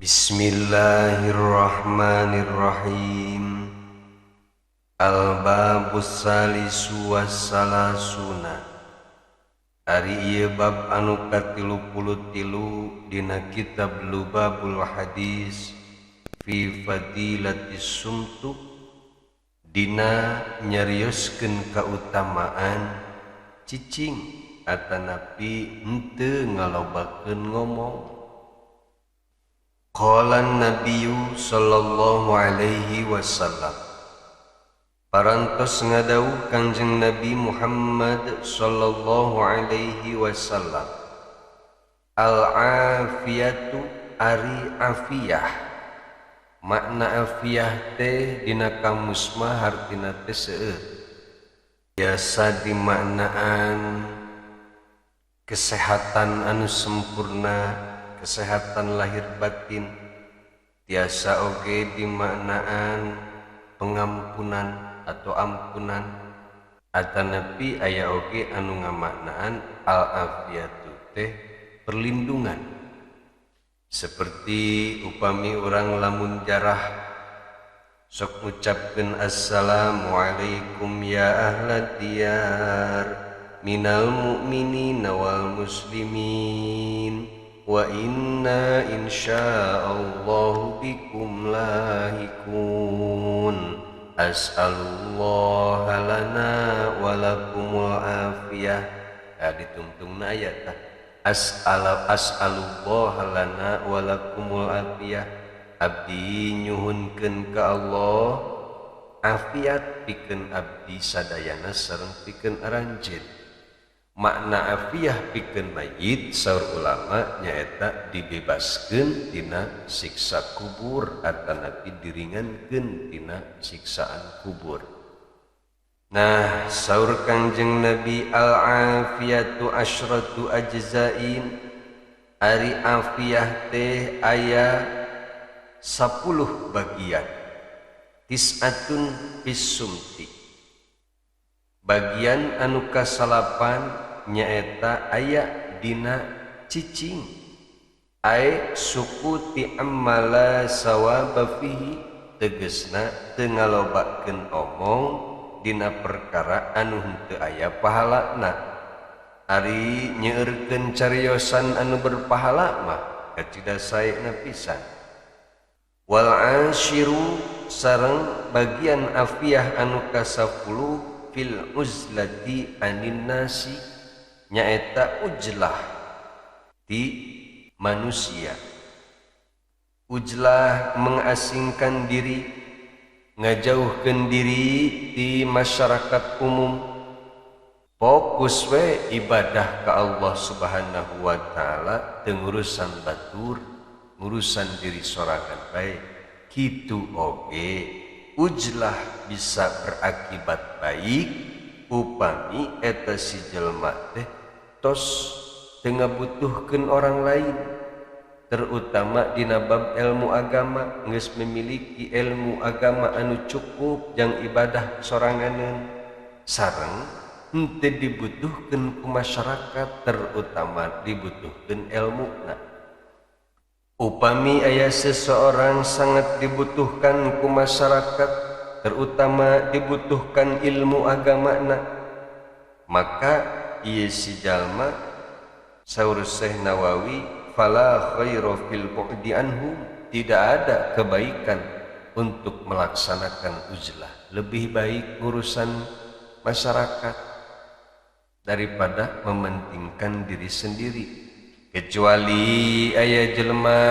Bismillahirrahmanirrahim. Al-babus salisu wassalasuna. Ari ieu bab anu ka-33 dina kitab Lubabul Hadis fi Fadilatis Sumtu, dina nyarioskeun kautamaan cicing atanapi henteu ngalobakeun ngomong. Qala Nabiyyu sallallahu alaihi wasallam, parantos ngadawuh Kangjeng Nabi Muhammad sallallahu alaihi wasallam, al-afiyatu ari afiyah. Makna afiyah teh dina kamus mah hartina teh seueur, biasa dimaknaan kesehatan anu sempurna, kesehatan lahir batin, tiasa oge dimaknaan pengampunan atau ampunan, atanapi aya oge anu ngamaknaan al-afiyatu teh perlindungan. Seperti upami urang lamun jarah sok ngucapkeun assalamualaikum ya ahla diyar minal mu'minina wal muslimin wa inna insyaallahu bikum lahikun, as'alullaha lana wa lakumul afiyah. Ditungtungna aya tah as'alullaha lana wa lakumul afiyah, abdi nyuhunkeun ka Allah afiat pikeun abdi sadayana sareng pikeun aranjeun. Makna afiah pikeun mayit saur ulama nyaeta dibebaskeun tina siksa kubur atanapi diringankeun tina siksaan kubur. Nah, saur Kangjeng Nabi al-afiyatu asyratu ajzain, ari afiyah teh aya 10 bagian. Tis'atun fisumti, bagian anu kasalapan nyaeta aya dina cicing, ae sukuti ammala sawaba fihi, tegesna teu ngalobakeun omong dina perkara anu henteu aya pahalana. Ari nyeurkeun cariosan anu berpahala mah kacida saena pisan. Wal ashiru sareng bagian afiah anu ka-10 fil uzlati anin nasi, nyaeta ujlah ti manusia. Ujlah mengasingkan diri, ngajauhkeun diri ti masyarakat umum, fokus we ibadah ka Allah Subhanahu wa taala, teu ngurusan batur, ngurusan diri sorangan bae. Kitu oge ujlah bisa berakibat baik upami eta si jelema teh tos teu ngabutuhkeun orang lain, terutama dina bab ilmu agama, geus memiliki ilmu agama anu cukup jang ibadah soranganeun, sareng henteu dibutuhkeun ku masyarakat, terutama dibutuhkeun ilmuna. Upami aya seseorang sangat dibutuhkan ku masyarakat, terutama dibutuhkan ilmu agamana, maka ieu si jalma saur Syekh Nawawi fala khaira fil bu'di anhum, tidak ada kebaikan untuk melaksanakan uzlah. Lebih baik urusan masyarakat daripada mementingkan diri sendiri. Kecuali aya jelema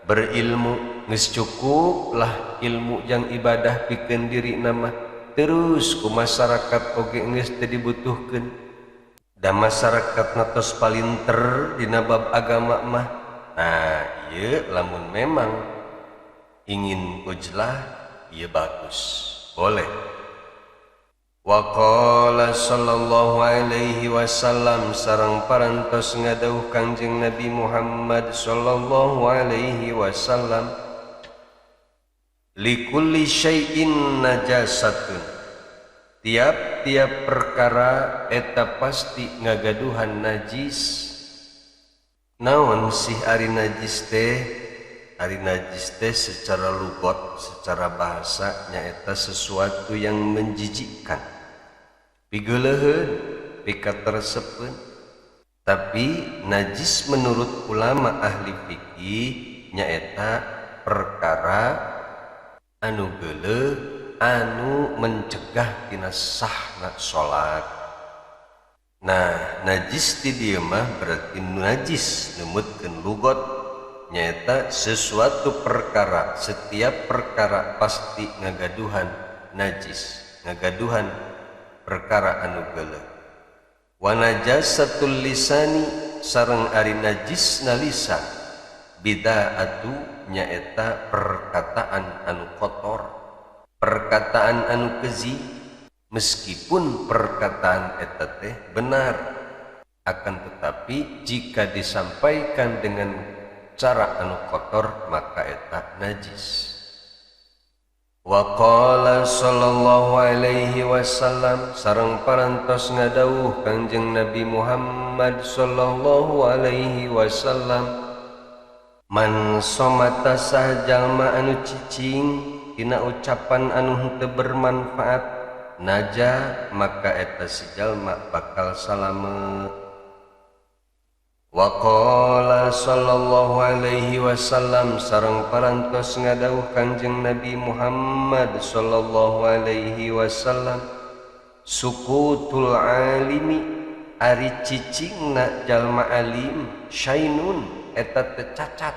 berilmu, geus cukup lah ilmu jang ibadah pikeun diri nama, terus ku masyarakat oge geus teu dibutuhkeun. Da masyarakat natos palinter dina bab agama mah. Nah, ieu lamun memang ingin ujlah, ieu bagus, boleh. Wa qala sallallahu alaihi wasallam, sareng parantos ngadawuh Kangjeng Nabi Muhammad sallallahu alaihi wasallam, likulli syai'in najasatun, tiap-tiap perkara eta pasti ngagaduhan najis. Naon sih ari najis teh? Ari najis teh secara lugot, secara bahasa nyaeta sesuatu yang menjijikkan, pigeuleuheun, pikatersepeun. Tapi najis menurut ulama ahli fikih nyaeta perkara anu geuleuh anu mencegah tina sahna salat. Nah, najis di dieu mah berarti najis numutkeun lugot nyaeta sesuatu perkara, setiap perkara pasti ngagaduhan najis, ngagaduhan perkara anu geuleuh. Wa najasatul lisani sareng ari najisna lisan bid'atu nyaeta perkataan anu kotor, perkataan anu keji, meskipun perkataan eta teh benar, akan tetapi jika disampaikan dengan cara anu kotor maka eta najis. Wa qala sallallahu alaihi wasallam sareng parantos ngadawuh Kangjeng Nabi Muhammad sallallahu alaihi wasallam, man somata sah jalma anu cicing tina ucapan anu henteu bermanfaat naja maka eta si jalma bakal salamet. Wa qala sallallahu alaihi wasallam sareng parantos ngadawuh Kangjeng Nabi Muhammad sallallahu alaihi wasallam, sukutul alimi ari cicingna jalma alim syainun eta teh cacat,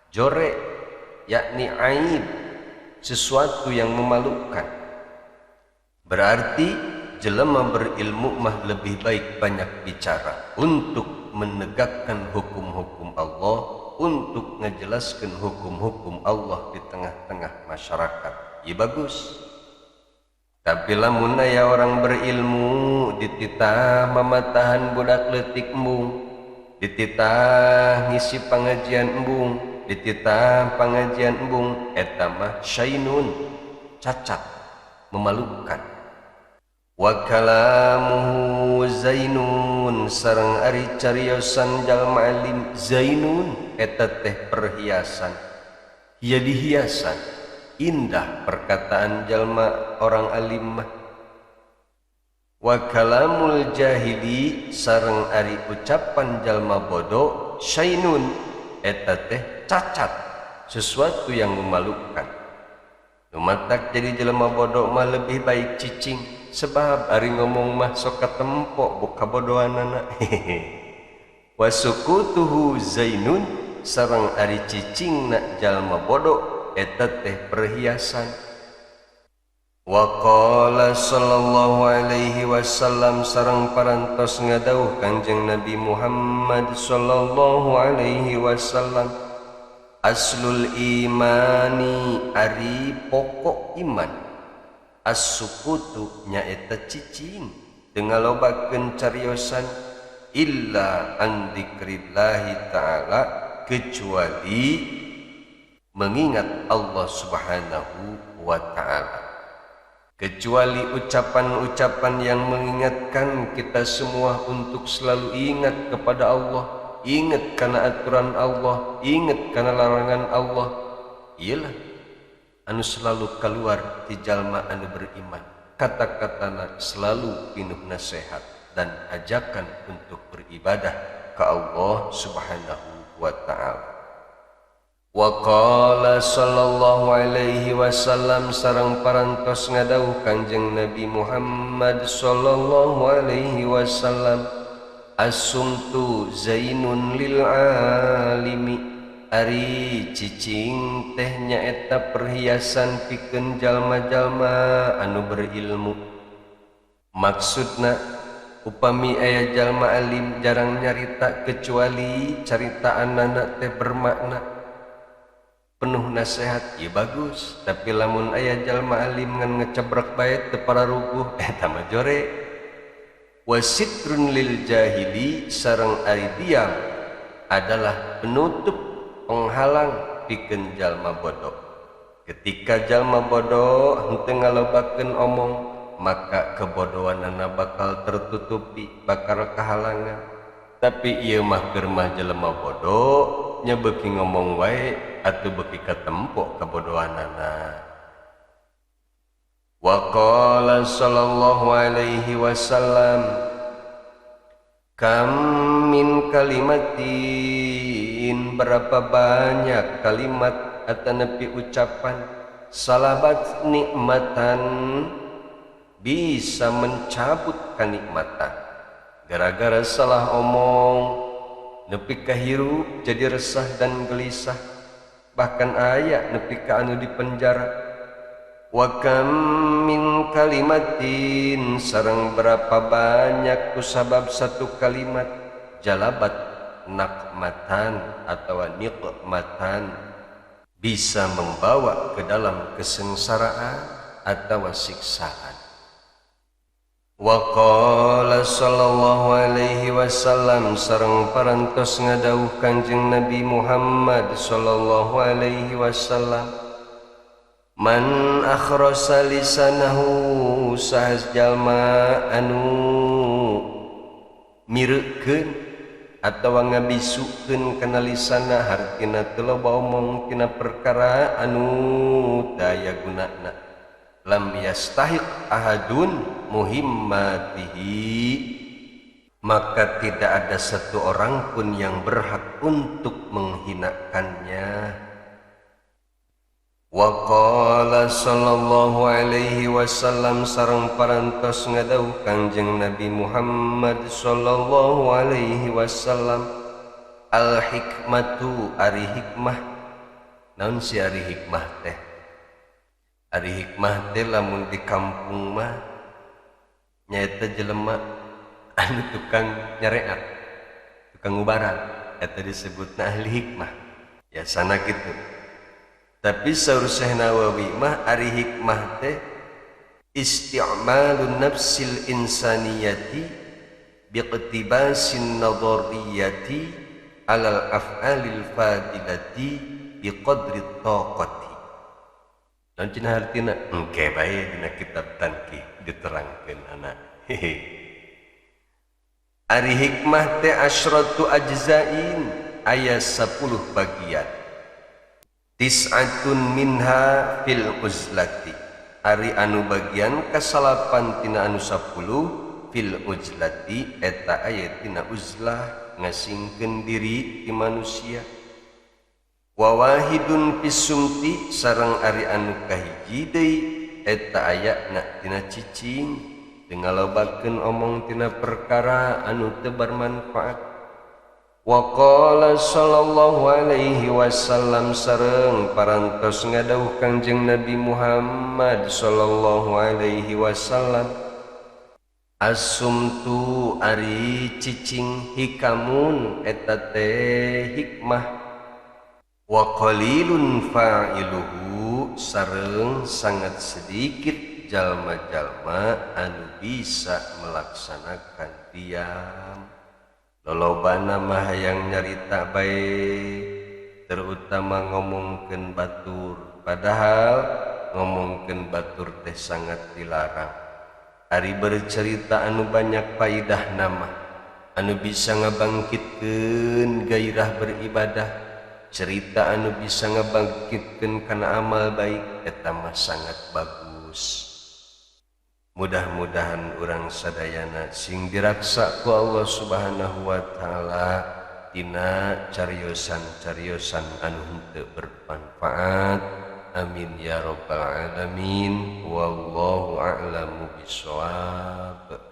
jore, yakni aib, sesuatu yang memalukan. Berarti jelema berilmu mah lebih baik banyak bicara untuk menegakkan hukum-hukum Allah, untuk ngejelaskan hukum-hukum Allah di tengah-tengah masyarakat. Ya bagus. Tapi lamun aya orang berilmu dititah mamatahan budak leutik embung, dititah ngisi pengajian embung, dititah pengajian embung, eta mah syainun, cacat, memalukan. Wa kalamuhu zainun sareng ari cariosan jalma alim zainun eta teh perhiasan, jadi hiasan, indah perkataan jalma orang alim mah. Wa kalamul jahili sareng ari ucapan jalma bodoh syainun eta teh cacat, sesuatu yang memalukan. Lumatak jadi jelema bodoh mah lebih baik cicing, sebab ari ngomong mah sok katempo buka bodohanana. Wa sukutuhu zainun sareng ari cicingna jalma bodoh eta teh perhiasan. Wa qala sallallahu alaihi wasallam sareng parantos ngadawuh Kangjeng Nabi Muhammad sallallahu alaihi wasallam, aslul imani ari pokok iman as-sukutu nyaeta cicing teu ngalobakeun cariosan illa an dzikrillahi ta'ala kecuali mengingat Allah Subhanahu wa ta'ala, kecuali ucapan-ucapan yang mengingatkan kita semua untuk selalu ingat kepada Allah, ingat karena aturan Allah, ingat karena larangan Allah. Iyalah anu selalu keluar ti jalma anu beriman, kata-katana selalu pinuh nasihat dan ajakan untuk beribadah ke Allah Subhanahu wa ta'ala. Wa qala sallallahu alaihi wasallam sareng parantos ngadawuh Kangjeng Nabi Muhammad sallallahu alaihi wasallam, asumtu zainun lil alimi ari cicing teh nyaeta perhiasan pikeun jalma-jalma anu berilmu. Maksudna upami aya jalma alim jarang nyarita kecuali caritaanana teh bermakna, penuh nasihat, ya bagus. Tapi lamun aya jalma alim ngan ngecebrek bae teu pararuguh, eta mah jore. Wasitrun lil jahili sareng ari diam adalah penutup penghalang pikeun jalma bodoh. Ketika jalma bodoh henteu ngalobakeun omong, maka kebodohanana bakal tertutupi, bakal kehalangan. Tapi ieu mah keur mah jelema bodoh Nya beuki ngomong wae atuh beuki katempo kabodohanana. Wa qala sallallahu alaihi wasallam kam min kalimatin, berapa banyak kalimat atanapi ucapan salabat nikmatan bisa mencabut kenikmatan. Gara-gara salah omong nepi ka hirup jadi resah dan gelisah, bahkan aya nepi ka anu di penjara. Wa kam min kalimatin, sareng berapa banyak kusabab satu kalimat jalabat nakmatan atau nikmatan, bisa membawa ke dalam kesengsaraan atau siksaan. Wa qala sallallahu alaihi wasallam, sareng parantos ngadawuh Kanjeng Nabi Muhammad sallallahu alaihi wasallam, man akhrasa lisanahu, sahas jalma anu mireukeun atawa ngabisukeun kana lisana, hartina teu loba omong tina perkara anu daya gunana, lam yastahiq ahadun muhimmatihi, maka tidak ada satu orang pun yang berhak untuk menghinakannya. Wa qala sallallahu alaihi wasallam, sareng parantos ngadawuh Kanjeng Nabi Muhammad sallallahu alaihi wasallam, al hikmatu ari hikmah. Naon si ari hikmah teh? Ari hikmah teh lamun di kampung mah nyaeta jelema anu tukang nyareat, tukang ngubaran, eta disebutna ahli hikmah. Ya sana kitu. Tapi saur Syekh Nawawi mah ari hikmah teh isti'malun nafsil insaniyati biqtibasin nadhariyati alal af'alil fadilati biqadri taqati. Dan cina hartina engke bae dina kitab Tanqih diterangkeun anak. Hehe. Ari hikmah teh asyratu ajzain, aya 10 bagian. Tis'atun minha fil uzlati, ari anu bagian kasalapan tina anu 10 fil uzlati, eta aya tina uzlah ngasingkeun diri ti manusia. Wa wahidun fisumti, sareng ari anu kahiji deui eta aya na tina cicing, teu ngalobakeun omong tina perkara anu teu bermanfaat. Wa qala sallallahu alaihi wasallam, sareng parantos ngadawuh Kanjeng Nabi Muhammad sallallahu alaihi wasallam, asumtu ari cicing hikamun eta teh hikmah, wa qalilun fa'iluhu, sareng sangat sedikit jalma-jalma anu bisa melaksanakan diam. Lolobana mah hayang nyarita bae, terutama ngomongkeun batur, padahal ngomongkeun batur teh sangat dilarang. Ari bercerita anu banyak faidah nama, anu bisa ngabangkitkeun gairah beribadah, cerita anu bisa ngabangkitkeun kana amal baik, eta mah sangat bagus. Mudah-mudahan urang sadayana sing diraksa ku Allah Subhanahu wa taala tina cariosan-cariosan anu henteu bermanfaat. Amin ya rabbal alamin. Wallahu a'lamu bissawab.